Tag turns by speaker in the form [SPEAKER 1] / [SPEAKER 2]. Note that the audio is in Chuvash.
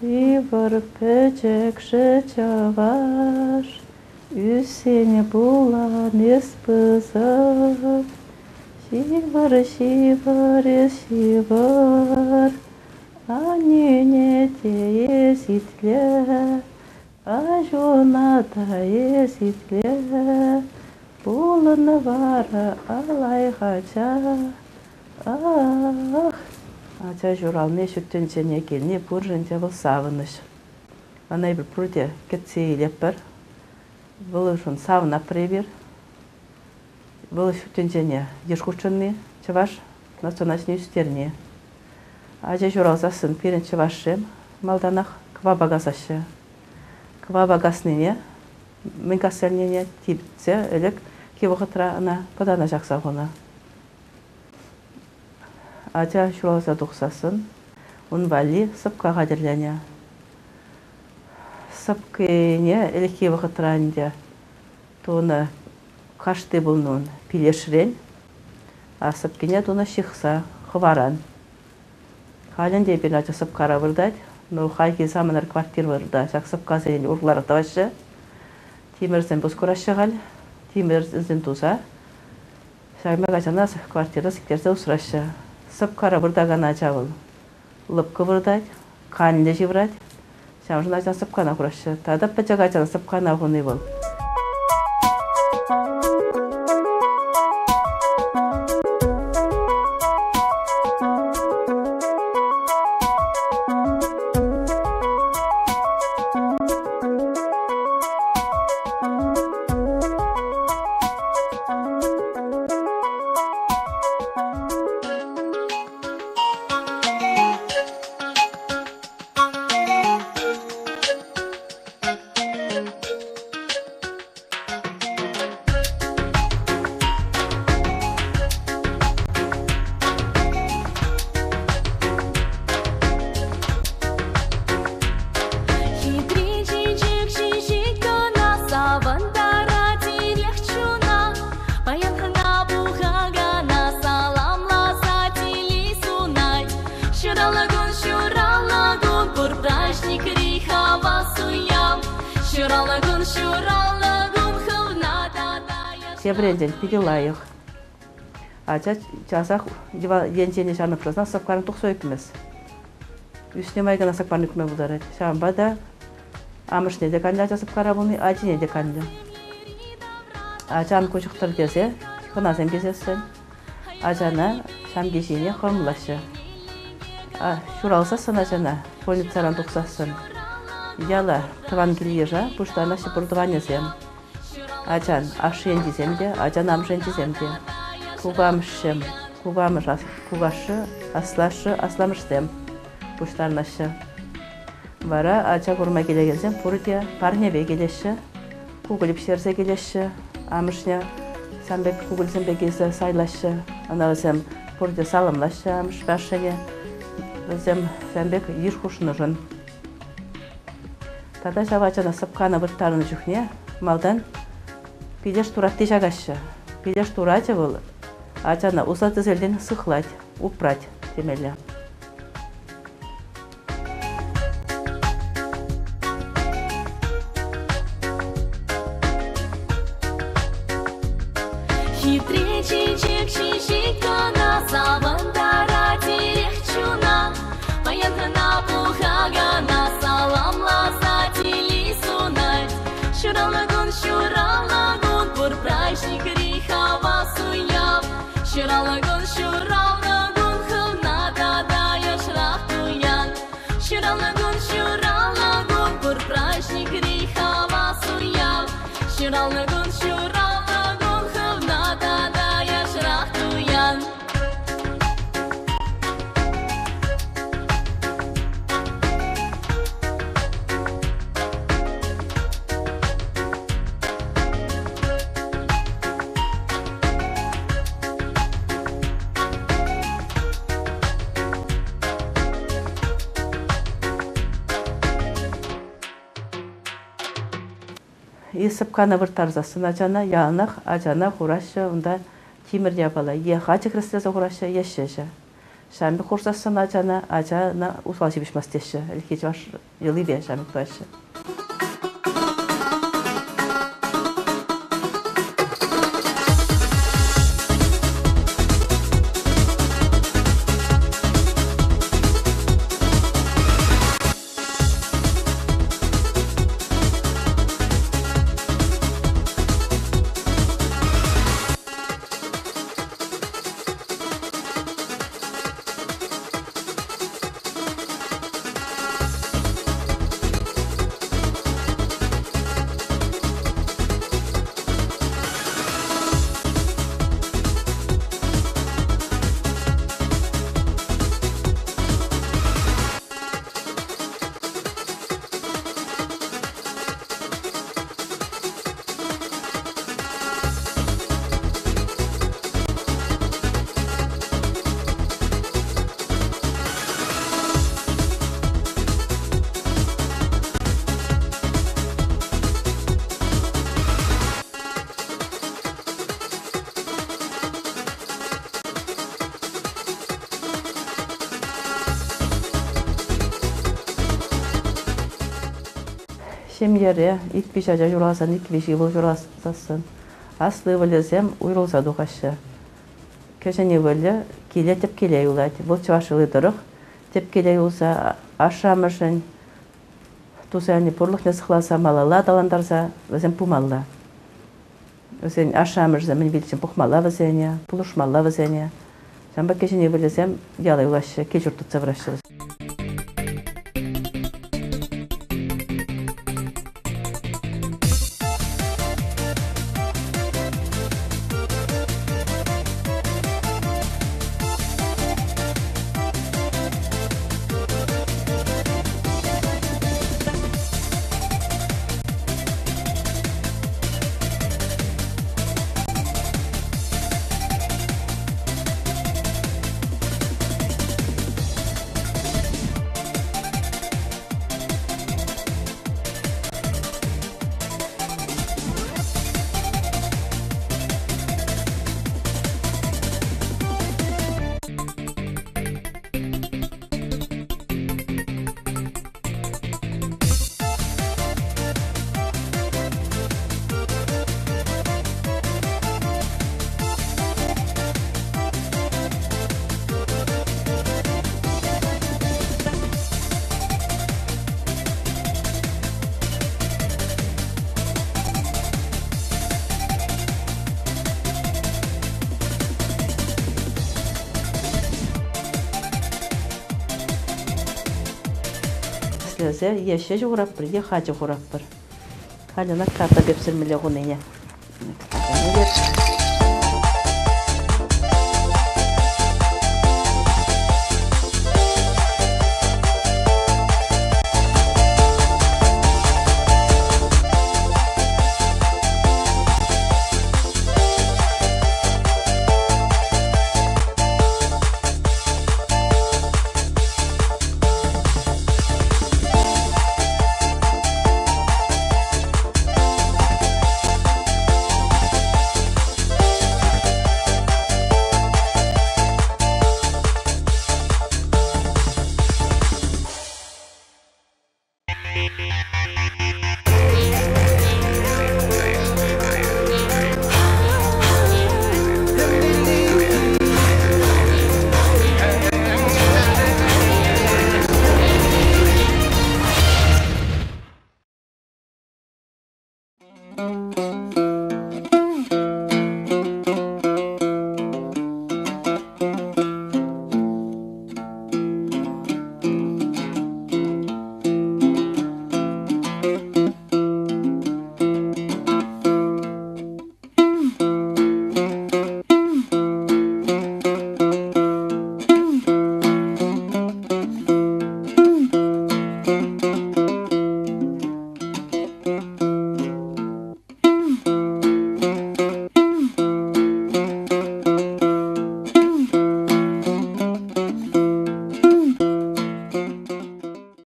[SPEAKER 1] Ҫывӑр пӗчӗкшӗ чӑваш, Ӳссен пулан эс пысӑк. Ҫывӑр, ҫывӑр, эс ҫывӑр, Аннӳне те эс итле, Аҫуна та эс итле. Пулӑн вара лайӑх ача. Ах, ача ҫурални ҫут тӗнчене килни пуршӑн те вӑл савӑнӑҫ. Ӑна эпир пурте кӗтсе илетпӗр. Вӑл савӑнатпӑр эпир. Вӑл ҫут тӗнчене йыш хутшӑнни, чӑваш национальноҫне ӳстерни. Ача ҫуралсассӑн пирӗн чӑвашсем малтанах кӑвапа касаҫҫӗ. Кӑвапа каснине, мӗн касса илнине типӗтсе ӗлӗк вӑхӑтра ӑна пӑтана ҫакса хунӑ. Ача ҫуралса тухсассӑн ун валли сӑпка хатӗрленӗ. Сӑпкине ӗлӗкхи вӑхӑтра ӗнтӗ тунӑ кашти пулнӑ ун пилешрен, а сӑпкине тунӑ ҫыхса хӑваран. Халь ӗнтӗ эпир ача сӑпкара выртать, ну хальхи саманар квартир вырта ҫак сӑпкасене урӑхларах тӑваҫҫӗ. Тимӗрсем пускураҫҫӗ халь, тимӗрсем туса Ҫакна ачана квартира сиктерсе усраҫҫӗ. Сӑпкара выртакан ача вӑл лӑпкӑ выртать, канлӗ ҫыврать. Ҫавӑншӑн ачана сӑпкана хураҫҫӗ. Тата пӗчӗк ачана сӑпкана хуни вӑл.
[SPEAKER 2] Хитре чечек ҫиҫет кӑна, савӑнтарать ирех чуна. Паян хӑна пухакана саламласа телей сунать. Ҫуралнӑ кун, ҫуралнӑ кун, пур праҫникри хавас уяв. Ҫуралнӑ кун, ҫуралнӑ кун, хӑвна тата
[SPEAKER 1] Тепӗр питӗ лайӑх. Ача часах енчене ҫанӑ пулсан сӑпкаран тухса ӳкмест. Ӳснӗ май кӑна сӑпкаран ӳкме пултарать. Ҫавӑнпа та амӑшне те канлӗ ача сӑпкара пулни, ачине те канлӗ. Ачан куҫӑхтӑр тесе хӑнасем килсессӗн ачана ҫамки ҫине хӑмлаҫҫӗ. Ҫуралсассӑн ачана больницӑран тухсассӑн яла тӑван кил-йыша пуҫтарӑнаҫҫӗ пур тӑванӗсем. Ачан ашшӗ енчисем те, ачан амӑшӗ енчисем те. Кукамӑшсем, кукамӑш, кукашшӗ, аслашшӗ, асламӑшсем пуҫтарӑнаҫҫӗ. Вара ача курма килекенсем пурте парнепе килеҫҫӗ, кукӑль пӗҫерсе килеҫҫӗ, амӑшне сан пек кукӑльсемпе килсе сайлаҫҫӗ. Ӑна вӗсем пурте саламлаҫҫӗ амӑшпе ашшӗне. Вӗсем ҫавӑн пек йыш хушнӑшӑн. Тата ҫав ачана сӑпкана вырттарнӑ чухне малтан пилеш туратти ҫакаҫҫӗ. Пилеш турачӗ вӑл ачана усал-тӗселтен сыхлать, упрать темелле.
[SPEAKER 2] Хитре чечек ҫиҫет кӑна, савӑнтарать ирех чуна. Паян кӑна пухакана.
[SPEAKER 1] Сӑпкана вырттарсассӑн ачана, яланах ачана хураҫҫӗ унта тимӗр япала. Е хачӑ хӗреслесе хураҫҫӗ, е ҫӗҫӗ. Ҫавӑн пек хурсассӑн ачана, ачана усал ҫыпӑҫмасть теҫҫӗ. Ӗлӗкхи чӑваш йӑлипе ҫавӑн пек тӑваҫҫӗ. Ҫемьере ик-виҫ ача ҫуралсан, ик-виҫ ывӑл ҫуралсассӑн аслӑ ывӑлӗсем уйрӑлса тухаҫҫӗ. Кӗҫӗн ывӑлӗ киле тӗп киле юлать. Вӑл чӑваш йӑли тӑрӑх тӗп киле юлса ашшӗ-амӑшӗн тусанӗ пурлӑхне сыхласа малалла аталантарса вӗсем пымалла. Вӗсен ашшӗ-амӑшӗсем мӗн виличчен пӑхмалла вӗсене, пулӑшмалла вӗсене. Ҫавӑнпа кӗҫӗн ывӑлӗсем яла юлаҫҫӗ, кил-ҫурт тытса пыраҫҫӗ. Ӗҫлесе е ҫӗҫӗ хуратпӑр, е хачӑ хуратпӑр. Халь ӑна карта пепсӗрмелле хунине.